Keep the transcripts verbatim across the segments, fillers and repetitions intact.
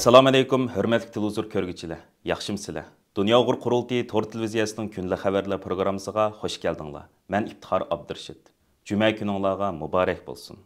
ئەسسالامۇئەلەيكۇم، ھۆرمەتلىك تېلېۋىزور كۆرگۈچىلەر، ياخشىمۇسىلەر؟ دۇنيا ئۇيغۇر قۇرۇلتىيى تور تېلېۋىزىيەسىنىڭ كۈندىلىك خەۋەرلەر پروگراممىسىغا خوش كەلدىڭلار. مەن ئىپتىخار ئابدۇرېشىت. جۈمە كۈنۈڭلارغا مۇبارەك بولسۇن.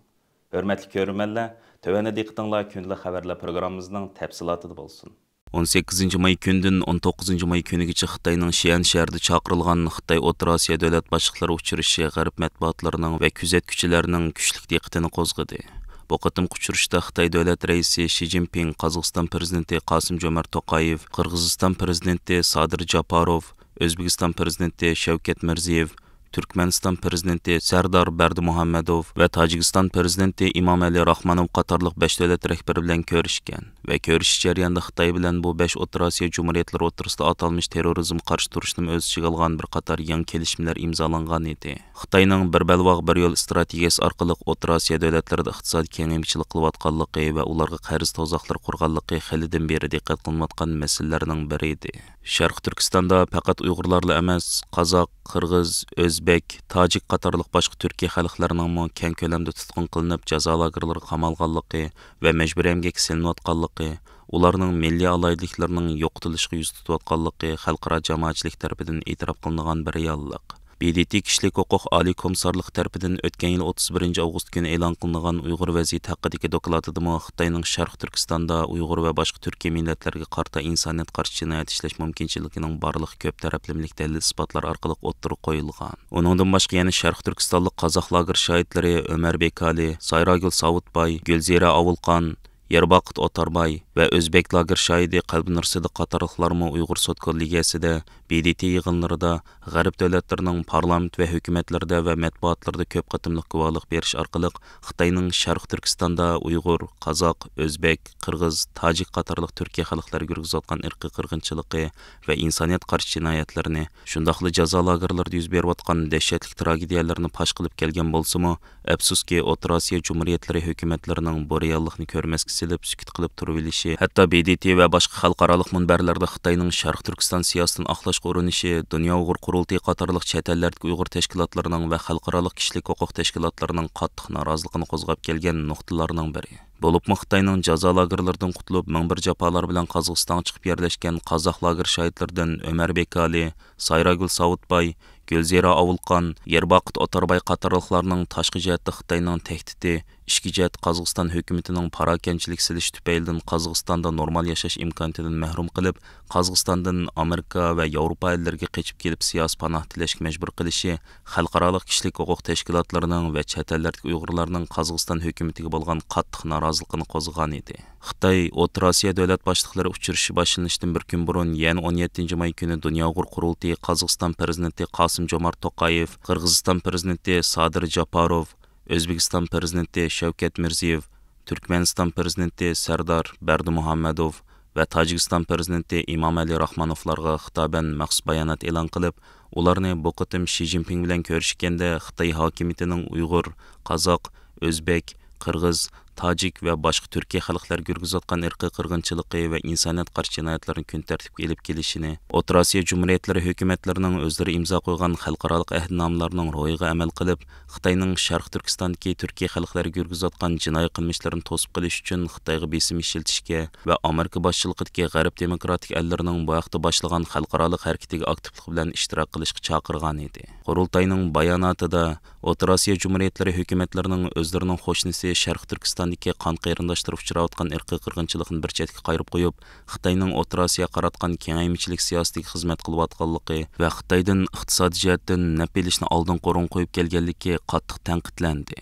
ھۆرمەتلىك كۆرۈرمەنلەر، تۆۋەندە دىققىتىڭلار كۈندىلىك خەۋەرلەر پروگراممىمىزنىڭ تەپسىلاتىدا بولسۇن. ئون سەككىزىنچى ماي كۈنىدىن ئون توققۇزىنچى ماي كۈنىگىچە خىتاينىڭ شىئەن شەھىرىدە چاقىرىلغان خىتاي ئوتتۇرا ئاسىيا دۆلەت باشلىقلىرى ئۇچرىشىشى غەرب مەتبۇئاتلىرىنىڭ ۋە كۆزەتكۈچىلەرنىڭ كۈچلۈك دىققىتىنى قوزغىدى. بۇ قېتىمقى ئۇچرىشىشتا خىتاي دۆلەت رەئىسى شى جىنپىڭ، قازاقىستان پىرېزىدېنتى قاسىم جومارت توقايېۋ، قىرغىزىستان پىرېزىدېنتى سادىر جاپاروف، ئۆزبېكىستان پىرېزىدېنتى شەۋكەت مىرزىيېۋ، تۈركمەنىستان پىرېزىدېنتى سەردار بەردىمۇھەممەدوف ۋە تاجىكىستان پىرېزىدېنتى ئىمامئەلى راخمانوف قاتارلىق بەش دۆلەت رەھبىرى بىلەن كۆرۈشكەن ۋە كۆرۈشۈش جەريانىدا خىتاي بىلەن بۇ بەش ئوتتۇرا ئاسىيا جۇمھۇرىيەتلىرى ئوتتۇرىسىدا ئاتالمىش تېررورىزمغا قارشى تۇرۇشنىمۇ ئۆز ئىچىگە ئالغان بىر قاتار يېڭى كېلىشىملەر ئىمزالانغان ئىدى. خىتاينىڭ بىر بەلباغ، بىر يول ئىستراتېگىيەسى ئارقىلىق ئوتتۇرا ئاسىيا دۆلەتلىرىدە ئىقتىسادىي كېڭەيمىچىلىك قىلىۋاتقانلىقى ۋە ئۇلارغا قەرز تۇزاقلىرى قۇرغانلىقى خېلىدىن بېرى دىققەت قىلىنىۋاتقان مەسىلىلەرنىڭ بىرى ئىدى. شەرقىي تۈركىستاندا پەقەت ئۇيغۇرلارلا ئەمەس، قازاق، قىرغىز، ئۆزبېك، تاجىك قاتارلىق باشقا تۈركىي خەلقلەرنىڭمۇ كەڭ كۆلەمدە تۇتقۇن قىلىنىپ، جازا لاگېرلىرىغا قامالغانلىقى ۋە مەجبۇرىي ئەمگەككە سېلىنىۋاتقانلىقى، ئۇلارنىڭ مىللىي ئالاھىدىلىكلىرىنىڭ يوقىتىلىشىغا يۈز تۇتۇۋاتقانلىقى خەلقئارا جامائەتچىلىك تەرىپىدىن ئېتىراپ قىلىنغان بىر رېئاللىق. ب د ت كىشىلىك ھوقۇق ئالىي كومىسسارلىقى تەرىپىدىن ئۆتكەن يىل ئوتتۇز بىرىنچى ئاۋغۇست كۈنى ئېلان قىلىنغان ئۇيغۇر ۋەزىيىتى ھەققىدىكى دوكلاتىدىمۇ خىتاينىڭ شەرقىي تۈركىستاندا ئۇيغۇر ۋە باشقا تۈركىي مىللەتلەرگە قارىتا ئىنسانىيەت قارشى جىنايەت ئىشلەش مۇمكىنچىلىكىنىڭ بارلىقى كۆپ تەرەپلىمىلىك دەلىل-ئىسپاتلار ئارقىلىق ئوتتۇرىغا قويۇلغان. ئۇنىڭدىن باشقا يەنە شەرقىي تۈركىستانلىق قازاق لاگېر شاھىتلىرى ئۆمەر بېكالى، سايراگۈل ساۋۇتباي، گۈلزىرە ئاۋۇلقان، يەرباقىت ئوتارباي ۋە ئۆزبېك لاگېر شاھىتى قەلبىنۇر سىدىق قاتارلىقلارمۇ ئۇيغۇر سوت كوللېگىيەسىدە ب د ت يىغىنلىرىدا، غەرب دۆلەتلىرىنىڭ پارلامېنت ۋە ھۆكۈمەتلىرىدە ۋە مەتبۇئاتلىرىدا كۆپ قېتىملىق گۇۋاھلىق بېرىش ئارقىلىق خىتاينىڭ شەرقىي تۈركىستاندا ئۇيغۇر، قازاق، ئۆزبېك، قىرغىز، تاجىك قاتارلىق تۈركىي خەلقلەرگە يۈرگۈزۈۋاتقان ئىرقىي قىرغىنچىلىقى ۋە ئىنسانىيەت قارشى جىنايەتلىرىنى، شۇنداقلا جازا لاگېرلىرىدا يۈز بېرىۋاتقان دەھشەتلىك تراگېدىيەلەرنى پاش قىلىپ كەلگەن بولسىمۇ، ئەپسۇسكى، ئوتتۇرا ئاسىيا جۇمھۇرىيەتلىرى ھۆكۈمەتلىرىنىڭ بۇ رېئاللىقنى كۆرمەسكە سېلىپ، سۈكۈت قىلىپ تۇرۇۋېلىشى، ھەتتا ب د ت ۋە باشقا خەلقئارالىق مۇنبەرلەردە خىتاينىڭ شەرقىي تۈركىستان سىياسىتىنى ئاقلاشقا ئۇرۇنۇشى دۇنيا ئۇيغۇر قۇرۇلتىيى قاتارلىق چەت ئەللەردىكى ئۇيغۇر تەشكىلاتلىرىنىڭ ۋە خەلقئارالىق كىشىلىك ھوقۇق تەشكىلاتلىرىنىڭ قاتتىق نارازىلىقىنى قوزغاپ كەلگەن نۇقتىلارنىڭ بىرى. بولۇپمۇ خىتاينىڭ جازا لاگېرلىرىدىن قۇتۇلۇپ، مىڭ بىر جاپالار بىلەن قازاقىستانغا چىقىپ يەرلەشكەن قازاق لاگېر شاھىتلىرىدىن ئۆمەر بېكالى، سايراگۈل ساۋۇتباي، گۈلزىرە ئاۋۇلقان، يەرباقىت ئوتارباي قاتارلىقلارنىڭ تاشقى جەھەتتە خىتاينىڭ تەھدىتى، ئىچكى جەھەتتە قازاقىستان ھۆكۈمىتىنىڭ پاراكەنچىلىك سېلىشى تۈپەيلىدىن قازاقىستاندا نورمال ياشاش ئىمكانىيىتىدىن مەھرۇم قىلىپ، قازاقىستاندىن ئامېرىكا ۋە ياۋروپا ئەللىرىگە قېچىپ كېلىپ سىياسىي پاناھ تىلەشكە مەجبۇر قىلىشى خەلقئارالىق كىشىلىك ھوقۇق تەشكىلاتلىرىنىڭ ۋە چەت ئەللەردىكى ئۇيغۇرلارنىڭ قازاقىستان ھۆكۈمىتىگە بولغان قاتتىق نارازىلىقىنى قوزغىغانىدى. خىتاي ئوتتۇرا ئاسىيا دۆلەت باشلىقلىرى ئۇچرىشىشى باشلىنىشتىن بىر كۈن بۇرۇن، يەنى ئون يەتتىنچى ماي كۈنى دۇنيا ئۇيغۇر قۇرۇلتىيى قازاقىستان پىرېزىدېنتى قاسىم جومارت توقايېۋ، قىرغىزىستان پىرېزىدېنتى سادىر جاپاروف، ئۆزبېكىستان پىرېزىدېنتى شەۋكەت مىرزىيېۋ، تۈركمەنىستان پىرېزىدېنتى سەردار بەردىمۇھەممەدوف ۋە تاجىكىستان پىرېزىدېنتى ئىمامئەلى راخمانوفلارغا خىتابەن مەخسۇس بايانات ئېلان قىلىپ، ئۇلارنى بۇ قېتىم شى جىنپىڭ بىلەن كۆرۈشكەندە خىتاي ھاكىمىيىتىنىڭ ئۇيغۇر، قازاق، ئۆزبېك، قىرغىز، تاجىك ۋە باشقا تۈركىي خەلقلەرگە يۈرگۈزۈۋاتقان ئىرقىي قىرغىنچىلىقى ۋە ئىنسانىيەت قارشى جىنايەتلىرىنى كۈن تەرتىپكە ئېلىپ كېلىشىنى، ئوتتۇرا ئاسىيا جۇمھۇرىيەتلىرى ھۆكۈمەتلىرىنىڭ ئۆزلىرى ئىمزا قويغان خەلقئارالىق ئەھدىنامىلەرنىڭ روھىغا ئەمەل قىلىپ، خىتاينىڭ شەرقىي تۈركىستاندىكى تۈركىي خەلقلەرگە يۈرگۈزۈۋاتقان جىنايى قىلمىشلىرىنى توسۇپ قېلىش ئۈچۈن خىتايغا بېسىم ئىشلىتىشكە ۋە ئامېرىكا باشچىلىقىدىكى غەرب دېموكراتىك ئەللىرىنىڭ بۇ ھەقتە باشلىغان خەلقئارالىق ھەرىكىتىگە ئاكتىپلىق بىلەن ئىشتىراك قىلىشقا چاقىرغان ئىدى. قۇرۇلتاينىڭ باياناتىدا، ئوتتۇرا ئاسىيا جۇمھۇرىيەتلىرى ھۆكۈمەتلىرىنىڭ ئۆزلىرىنىڭ قوشنىسى شەرقىي تۈركىستاندىكى قان قېرىنداشلىرى ئۇچراۋاتقان ئىرقىي قىرغىنچىلىقنى بىر چەتكە قايرىپ قويۇپ، خىتاينىڭ ئوتتۇرا ئاسىياغا قاراتقان كېڭەيمىچىلىك سىياسىتىگە خىزمەت قىلىۋاتقانلىقى ۋە خىتايدىن ئىقتىسادىي جەھەتتىن نەپ ئېلىشنى ئالدىنقى ئورۇنغا قويۇپ كەلگەنلىكى قاتتىق تەنقىدلەندى.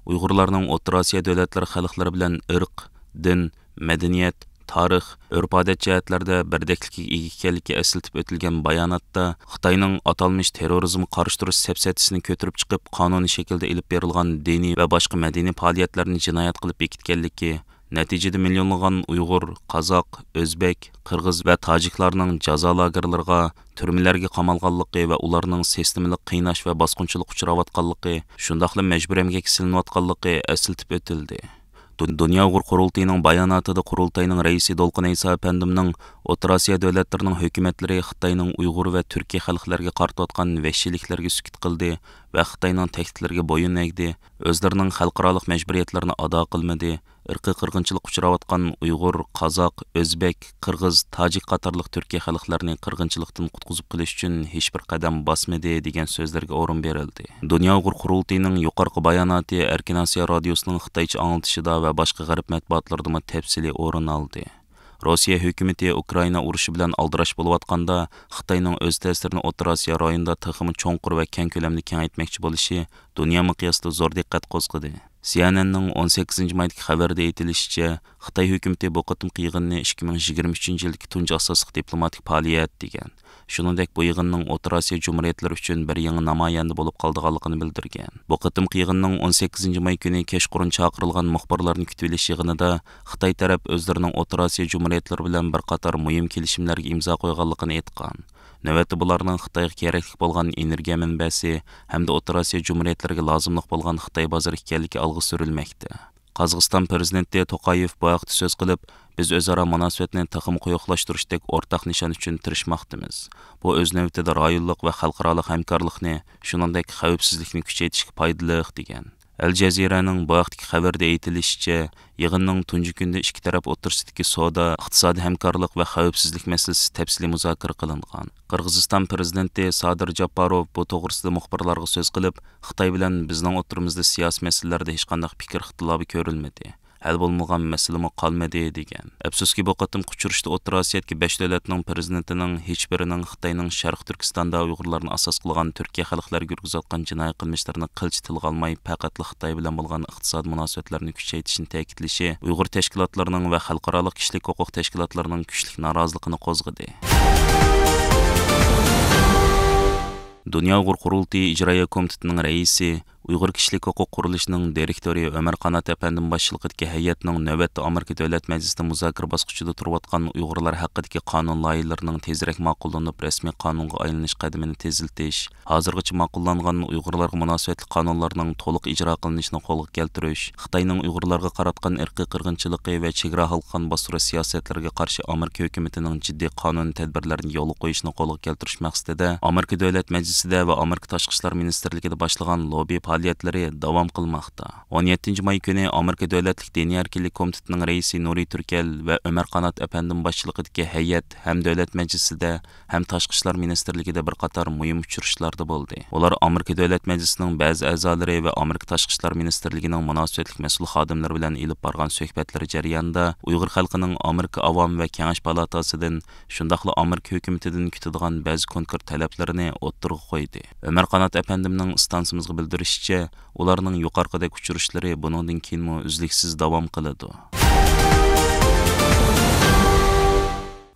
ئۇيغۇرلارنىڭ ئوتتۇرا ئاسىيا دۆلەتلىرى خەلقلىرى بىلەن ئىرق، دىن، مەدەنىيەت، تارىخ، ئۆرپ-ئادەت جەھەتلەردە بىردەكلىككە ئىگە ئىكەنلىكى ئەسلىتىپ ئۆتۈلگەن باياناتتا، خىتاينىڭ ئاتالمىش تېررورىزمغا قارشى تۇرۇش سەپسەتىسىنى كۆتۈرۈپ چىقىپ، قانۇنىي شەكىلدە ئېلىپ بېرىلغان دىنىي ۋە باشقا مەدەنىي پائالىيەتلەرنى جىنايەت قىلىپ بېكىتكەنلىكى، نەتىجىدە مىليونلىغان ئۇيغۇر، قازاق، ئۆزبېك، قىرغىز ۋە تاجىكلارنىڭ جازا لاگېرلىرىغا، تۈرمىلەرگە قامالغانلىقى ۋە ئۇلارنىڭ سىستېمىلىق قىيناش ۋە باسقۇنچىلىققا ئۇچراۋاتقانلىقى، شۇنداقلا مەجبۇرىي ئەمگەككە سېلىنىۋاتقانلىقى ئەسلىتىپ ئۆتۈلدى. دۇ-، دۇنيا ئۇيغۇر قۇرۇلتىيىنىڭ باياناتىدا قۇرۇلتاينىڭ رەئىسى دولقۇن ئەيسا ئەپەندىمنىڭ ئوتتۇرا ئاسىيا دۆلەتلىرىنىڭ ھۆكۈمەتلىرى خىتاينىڭ ئۇيغۇر ۋە تۈركىي خەلقلەرگە قارىتىۋاتقان ۋەھشىيلىكلىرىگە سۈكۈت قىلدى ۋە خىتاينىڭ تەھدىتلىرىگە بويۇن ئەگدى، ئۆزلىرىنىڭ خەلقئارالىق مەجبۇرىيەتلىرىنى ئادا قىلمىدى، ئىرقىي قىرغىنچىلىققا ئۇچراۋاتقان ئۇيغۇر، قازاق، ئۆزبېك، قىرغىز، تاجىك قاتارلىق تۈركىي خەلقلەرنى قىرغىنچىلىقتىن قۇتقۇزۇپ قېلىش ئۈچۈن ھېچبىر قەدەم باسمىدى، دېگەن سۆزلەرگە ئورۇن بېرىلدى. دۇنيا ئۇيغۇر قۇرۇلتىيىنىڭ يۇقىرىقى باياناتى ئەركىن ئاسىيا رادىيوسىنىڭ خىتايچە ئاڭلىتىشىدا ۋە باشقا غەرب مەتبۇئاتلىرىدىمۇ تەپسىلىي ئورۇن ئالدى. روسىيە ھۆكۈمىتى ئۇكرائىنا ئۇرۇشى بىلەن ئالدىراش بولۇۋاتقاندا، خىتاينىڭ ئۆز تەسىرىنى ئوتتۇرا ئاسىيا رايونىدا تېخىمۇ چوڭقۇر ۋە كەڭ كۆلەمدە كېڭەيتمەكچى بولۇشى دۇنيا مىقياسىدا زور دىققەت قوزغىدى. سى ئېن ئېننىڭ ئون سەككىزىنچى مايدىكى خەۋىرىدە ئېيتىلىشىچە، خىتاي ھۆكۈمىتى بۇ قېتىمقى يىغىننى ئىككى مىڭ يىگىرمە ئۈچىنچى يىلدىكى تۇنجى ئاساسلىق دىپلوماتىك پائالىيەت دېگەن. شۇنىڭدەك بۇ يىغىننىڭ ئوتتۇرا ئاسىيا جۇمھۇرىيەتلىرى ئۈچۈن بىر يېڭى نامايەندە بولۇپ قالىدىغانلىقىنى بىلدۈرگەن. بۇ قېتىمقى يىغىننىڭ ئون سەككىزىنچى ماي كۈنى كەچقۇرۇن چاقىرىلغان مۇخبىرلارنى كۈتۈۋېلىش يىغىنىدا خىتاي تەرەپ ئۆزلىرىنىڭ ئوتتۇرا ئاسىيا جۇمھۇرىيەتلىرى بىلەن بىر قاتار مۇھىم كېلىشىملەرگە ئىمزا قويغانلىقىنى ئېيتقان. نۆۋەتتە بۇلارنىڭ خىتايغا كېرەكلىك بولغان ئېنېرگىيە مەنبەسى ھەمدە ئوتتۇرا ئاسىيا جۇمھۇرىيەتلىرىگە لازىملىق بولغان خىتاي بازىرى ئىكەنلىكى ئالغا سۈرۈلمەكتە. قازاقىستان پىرېزىدېنتى توقايېف بۇ ھەقتە سۆز قىلىپ، بىز ئۆزئارا مۇناسىۋەتنى تېخىمۇ قويۇقلاشتۇرۇشتەك ئورتاق نىشان ئۈچۈن تىرىشماقتىمىز. بۇ ئۆز نۆۋىتىدە رايونلۇق ۋە خەلقئارالىق ھەمكارلىقنى، شۇنىڭدەك خەۋپسىزلىكنى كۈچەيتىشكە پايدىلىق، دېگەن. ئەل جەزىرەنىڭ بۇ ھەقتىكى خەۋىرىدە ئېيتىلىشىچە، يىغىننىڭ تۇنجى كۈنىدە ئىككى تەرەپ ئوتتۇرىسىدىكى سودا، ئىقتىسادىي ھەمكارلىق ۋە خەۋپسىزلىك مەسىلىسى تەپسىلىي مۇزاكىرە قىلىنغان. قىرغىزىستان پىرېزىدېنتى سادىر جاپاروف بۇ توغرىسىدا مۇخبىرلارغا سۆز قىلىپ، خىتاي بىلەن بىزنىڭ ئوتتۇرىمىزدا سىياسىي مەسىلىلەردە ھېچقانداق پىكىر ئىختىلاپى كۆرۈلمىدى. ھەل بولمىغان مەسىلىمۇ قالمىدى، دېگەن. ئەپسۇسكى، بۇ قېتىمقى ئۇچرىشىشتا ئوتتۇرا ئاسىيادىكى بەش دۆلەتنىڭ پىرېزىدېنتىنىڭ ھېچبىرىنىڭ خىتاينىڭ شەرقىي تۈركىستاندا ئۇيغۇرلارنى ئاساس قىلغان تۈركىيە خەلقلەرگە يۈرگۈزۈۋاتقان جىنايى قىلمىشلىرىنى قىلچە تىلغا ئالماي، پەقەتلا خىتاي بىلەن بولغان ئىقتىسادىي مۇناسىۋەتلەرنى كۈچەيتىشنى تەكىتلىشى ئۇيغۇر تەشكىلاتلىرىنىڭ ۋە خەلقئارالىق كىشىلىك ھوقۇق تەشكىلاتلىرىنىڭ كۈچلۈك نارازىلىقىنى قوزغىدى. دۇنيا ئۇيغۇر قۇرۇلتىيى ئىجرائىيە كومىتېتىنىڭ رەئىسى، ئۇيغۇر كىشىلىك ھوقۇق قۇرۇلۇشىنىڭ دىرېكتورى ئۆمەر قانات ئەپەندىم باشچىلىقىدىكى ھەيئەتنىڭ نۆۋەتتە ئامېرىكا دۆلەت مەجلىسىدە مۇزاكىرە باسقۇچىدا تۇرۇۋاتقان ئۇيغۇرلار ھەققىدىكى قانۇن لايىھىلىرىنىڭ تېزرەك ماقۇللىنىپ، رەسمىي قانۇنغا ئايلىنىش قەدىمىنى تېزلىتىش، ھازىرغىچە ماقۇللانغان ئۇيغۇرلارغا مۇناسىۋەتلىك قانۇنلارنىڭ تولۇق ئىجرا قىلىنىشىنى قولغا كەلتۈرۈش، خىتاينىڭ ئۇيغۇرلارغا قاراتقان ئىرقىي قىرغىنچىلىقى ۋە چېگرا ھالقىغان باستۇرۇش سىياسەتلىرىگە قارشى ئامېرىكا ھۆكۈمىتىنىڭ جىددىي قانۇنىي تەدبىرلەرنى يولغا قويۇشنى قولغا كەلتۈرۈش مەقسىتىدە ئامېرىكا دۆلەت مەجلىسىدە ۋە ئامېرىكا تاشقى ئىشلار مىنىستىرلىكىدە باشلىغان لوببى پائالىيەتلىرى داۋام قىلماقتا. ئون يەتتىنچى ماي كۈنى ئامېرىكا دۆلەتلىك دىنىي ئەركىنلىك كومىتېتىنىڭ رەئىسى نۇرى تۈركەل ۋە ئۆمەر قانات ئەپەندىم باشچىلىقىدىكى ھەيئەت ھەم دۆلەت مەجلىسىدە، ھەم تاشقى ئىشلار مىنىستىرلىكىدە بىر قاتار مۇھىم ئۇچرىشىشلاردا بولدى. ئۇلار ئامېرىكا دۆلەت مەجلىسىنىڭ بەزى ئەزالىرى ۋە ئامېرىكا تاشقى ئىشلار مىنىستىرلىكىنىڭ مۇناسىۋەتلىك مەسئۇل خادىملىرى بىلەن ئېلىپ بارغان سۆھبەتلىرى جەريانىدا ئۇيغۇر خەلقىنىڭ ئامېرىكا ئاۋام ۋە كېڭەش پالاتاسىدىن، شۇنداقلا ئامېرىكا ھۆكۈمىتىدىن كۈتىدىغان بەزى كونكرېت تەلەپلىرىنى ئوتتۇرىغا قويدى. ئۆمەر قانات ئەپەندىمنىڭ ئىستانسىمىزغا بىلدۈرۈشىچە، ئۇلارنىڭ يۇقىرىقىدەك ئۇچرىشىشلىرى بۇنىڭدىن كېيىنمۇ ئۈزلۈكسىز داۋام قىلىدۇ.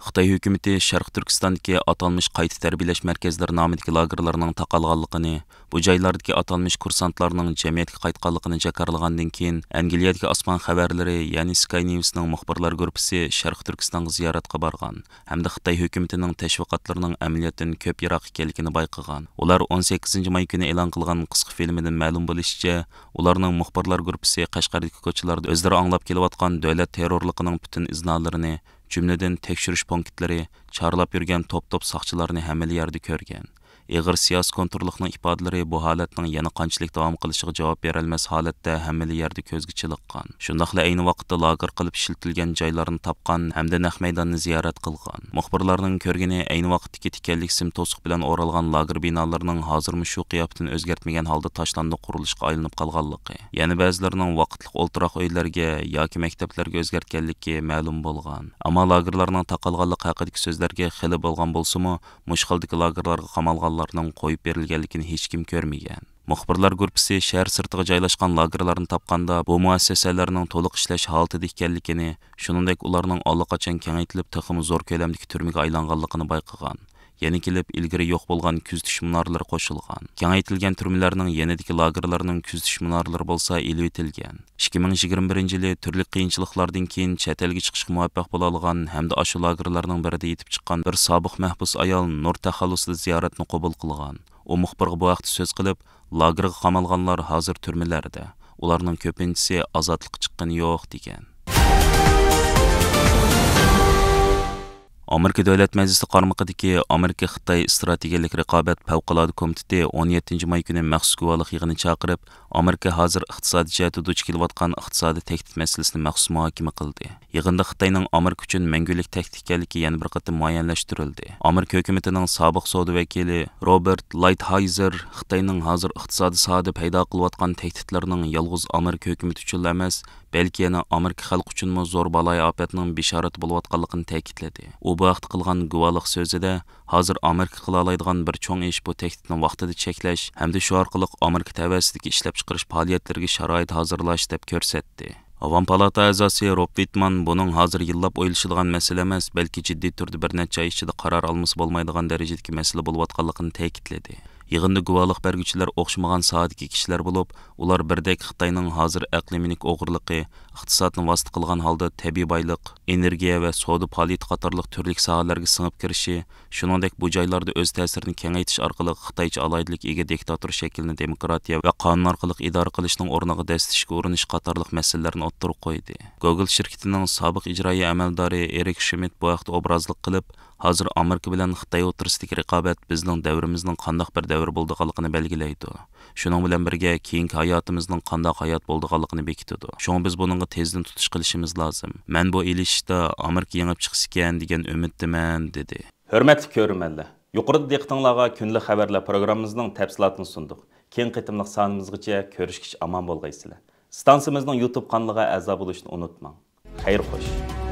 خىتاي ھۆكۈمىتى شەرقىي تۈركىستاندىكى ئاتالمىش قايتا تەربىيەلەش مەركەزلىرى نامىدىكى لاگېرلارنىڭ تاقالغانلىقىنى، بۇ جايلاردىكى ئاتالمىش كۇرسانتلارنىڭ جەمئىيەتكە قايتقانلىقىنى جاكارلىغاندىن كېيىن، ئەنگلىيەدىكى ئاسمان خەۋەرلىرى، يەنى سكاي نيۇسنىڭ مۇخبىرلار گۇرۇپپىسى شەرقىي تۈركىستانغا زىيارەتكە بارغان ھەمدە خىتاي ھۆكۈمىتىنىڭ تەشۋىقاتلىرىنىڭ ئەمەلىيەتتىن كۆپ يىراق ئىكەنلىكىنى بايقىغان. ئۇلار ئون سەككىزىنچى ماي كۈنى ئېلان قىلغان قىسقا فىلىمىدىن مەلۇم بولۇشىچە، ئۇلارنىڭ مۇخبىرلار گۇرۇپپىسى قەشقەردىكى كوچىلاردا ئۆزلىرى ئاڭلاپ كېلىۋاتقان دۆلەت تېررورلۇقىنىڭ پۈتۈن ئىزنالىرىنى، جۈملىدىن تەكشۈرۈش پونكىتلىرى، چارلاپ يۈرگەن توپ-توپ ساقچىلارنى ھەممىلا يەردە كۆرگەن. ئېغىر سىياسىي كونتروللۇقنىڭ ئىپادىلىرى بۇ ھالەتنىڭ يەنە قانچىلىك داۋام قىلىشىغا جاۋاب بېرەلمەس ھالەتتە ھەممىلا يەردە كۆزگە چېلىققان. شۇنداقلا ئەينى ۋاقىتتا لاگېر قىلىپ ئىشلىتىلگەن جايلارنى تاپقان ھەمدە نەق مەيداننى زىيارەت قىلغان. مۇخبىرلارنىڭ كۆرگىنى ئەينى ۋاقىتتىكى تىكەنلىك سىم توسۇق بىلەن ئورالغان لاگېر بىنالىرىنىڭ ھازىرمۇ شۇ قىياپىتىنى ئۆزگەرتمىگەن ھالدا تاشلاندۇق قۇرۇلۇشقا ئايلىنىپ قالغانلىقى، يەنە بەزىلىرىنىڭ ۋاقىتلىق ئولتۇراق ئۆيلەرگە ياكى مەكتەپلەرگە ئۆزگەرتكەنلىكى مەلۇم بولغان. ئەمما لاگېرلارنىڭ تاقالغانلىقى ھەققىدىكى سۆزلەرگە خېلى بولغان بولسىمۇ، مۇشۇ خىلدىكى لاگېرلارغا قامالغانلارنىڭ قويۇپ بېرىلگەنلىكىنى ھېچكىم كۆرمىگەن. مۇخبىرلار گۇرۇپپىسى شەھەر سىرتىغا جايلاشقان لاگېرلارنى تاپقاندا، بۇ مۇئەسسەسەلەرنىڭ تولۇق ئىشلەش ھالىتىدە ئىكەنلىكىنى، شۇنىڭدەك ئۇلارنىڭ ئاللىقاچان كېڭەيتىلىپ، تېخىمۇ زور كۆلەمدىكى تۈرمىگە ئايلانغانلىقىنى بايقىغان. يەنە كېلىپ ئىلگىرى يوق بولغان كۆزىتىش مۇنارلىرى قوشۇلغان. كېڭەيتىلگەن تۈرمىلەرنىڭ يېنىدىكى لاگېرلارنىڭ كۆزىتىش مۇنارلىرى بولسا ئېلىۋېتىلگەن. ئىككى مىڭ يىگىرمە بىرىنچى يىلى تۈرلۈك قىيىنچىلىقلاردىن كېيىن چەت ئەلگە چىقىشقا مۇۋەپپەق بولالىغان ھەمدە ئاشۇ لاگېرلارنىڭ بىرىدە يېتىپ چىققان بىر سابىق مەھبۇس ئايال نۇر تەخەللۇسىدا زىيارەتنى قوبۇل قىلغان. ئۇ مۇخبىرغا بۇ ھەقتە سۆز قىلىپ، لاگېرغا قامالغانلار ھازىر تۈرمىلەردە، ئۇلارنىڭ كۆپىنچىسى ئازادلىققا چىققىنى يوق، دېگەن. ئامېرىكا دۆلەت مەجلىسى قارمىقىدىكى ئامېرىكا-خىتاي ئىستراتېگىيەلىك رىقابەت پەۋقۇلئاددە كومىتېتى ئون يەتتىنچى ماي كۈنى مەخسۇس گۇۋاھلىق يىغىنى چاقىرىپ، ئامېرىكا ھازىر ئىقتىسادىي جەھەتتە دۇچ كېلىۋاتقان ئىقتىسادىي تەھدىت مەسىلىسىنى مەخسۇس مۇھاكىمە قىلدى. يىغىندا خىتاينىڭ ئامېرىكا ئۈچۈن مەڭگۈلۈك تەھدىت ئىكەنلىكى يەنە بىر قېتىم مۇئەييەنلەشتۈرۈلدى. ئامېرىكا ھۆكۈمىتىنىڭ سابىق سودا ۋەكىلى روبېرت لايتھايزېر خىتاينىڭ ھازىر ئىقتىسادىي ساھەدە پەيدا قىلىۋاتقان تەھدىتلىرىنىڭ يالغۇز ئامېرىكا ھۆكۈمىتى ئۈچۈنلا ئەمەس، بەلكى يەنە ئامېرىكا خەلقى ئۈچۈنمۇ زور بالايىئاپەتنىڭ بېشارىتى بولۇۋاتقانلىقىنى تەكىتلىدى. ئۇ بۇ ھەقتە قىلغان گۇۋاھلىق سۆزىدە، ھازىر ئامېرىكا قىلالايدىغان بىر چوڭ ئىش بۇ تەھدىتنى ۋاقتىدا چەكلەش ھەمدە شۇ ئارقىلىق ئامېرىكا تەۋەسىدىكى ئىشلەپچىقىرىش پائالىيەتلىرىگە شارائىت ھازىرلاش، دەپ كۆرسەتتى. ئاۋام پالاتا ئەزاسى روب ۋىتمان بۇنىڭ ھازىر يىللاپ ئويلىشىدىغان مەسىلە ئەمەس، بەلكى جىددىي تۈردە بىر نەچچە ئاي ئىچىدە قارار ئالمىسا بولمايدىغان دەرىجىدىكى مەسىلە بولۇۋاتقانلىقىنى تەكىتلىدى. يىغىندا گۇۋاھلىق بەرگۈچىلەر ئوخشىمىغان ساھەدىكى كىشىلەر بولۇپ، ئۇلار بىردەك خىتاينىڭ ھازىر ئەقلىي مۈلۈك ئوغرىلىقى، ئىقتىسادنى ۋاسىتە قىلغان ھالدا تەبىئىي بايلىق، ئېنېرگىيە ۋە سودا پائالىيىتى قاتارلىق تۈرلۈك ساھەلەرگە سىڭىپ كىرىشى، شۇنىڭدەك بۇ جايلاردا ئۆز تەسىرىنى كېڭەيتىش ئارقىلىق خىتايچە ئالاھىدىلىككە ئىگە دىكتاتور شەكلىنى دېموكراتىيە ۋە قانۇن ئارقىلىق ئىدارە قىلىشنىڭ ئورنىغا دەسسىتىشكە ئۇرۇنۇش قاتارلىق مەسىلىلەرنى ئوتتۇرىغا قويدى. گوگل شىركىتىنىڭ سابىق ئىجرائىيە ئەمەلدارى ئېرىك شمىت بۇ ھەقتە ئوبرازلىق قىلىپ، ھازىر ئامېرىكا بىلەن خىتاي ئوتتۇرىسىدىكى رىقابەت بىزنىڭ دەۋرىمىزنىڭ قانداق بىر دەۋر بولىدىغانلىقىنى بەلگىلەيدۇ. شۇنىڭ بىلەن بىرگە، كېيىنكى ھاياتىمىزنىڭ قانداق ھايات بولىدىغانلىقىنى بېكىتىدۇ. شۇڭا بىز بۇنىڭغا تېزدىن تۇتۇش قىلىشىمىز لازىم. مەن بۇ ئېلىشىشتا ئامېرىكا يېڭىپ چىقسىكەن دېگەن ئۈمىدتىمەن، دېدى. ھۆرمەتلىك كۆرۈرمەنلەر، يۇقىرىدا دىققىتىڭلارغا كۈندىلىك خەۋەرلەر پروگراممىمىزنىڭ تەپسىلاتىنى سۇندۇق. كېيىنكى قېتىملىق سانىمىزغىچە كۆرۈشكىچە ئامان بولغايسىلەر. ئىستانسىمىزنىڭ يۇتۇب قانىلىغا ئەزا بولۇشنى ئۇنتۇماڭ. خەير خوش.